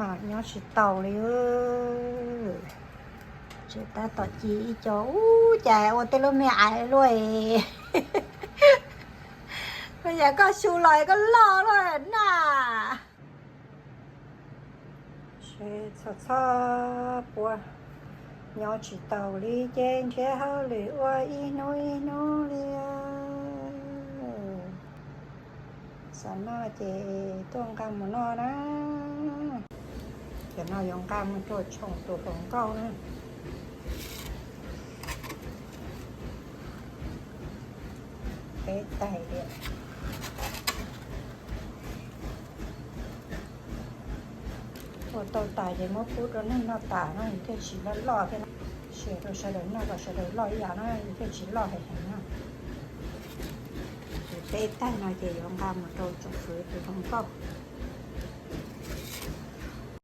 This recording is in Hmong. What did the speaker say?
Nyob tsis tau li. Tseem tab tom ci ib co ub, cas ua tej lub me aiv luaj. Yam koj xyu los koj loj luaj na. Txhob txhob puab, nyob tsis tau li ces nrhiav hauj lwm ua ib hnub ib hnub li. Xav noj ces tuaj nqa mus noj na. Cov no yuav nqa mus rau tshoom tus hluas nkauj na. Peb tais li. Ua tau tas ces muab pub rau neeg noj tas no, thiaj tsis loj loj thiab. Siv rau sawv daws noj kom sawv daws loj ib yam no, thiaj tsis loj heev heev no. Ces peb tais no ces yuav nqa mus rau tsoom fwv tus hluas nkauj.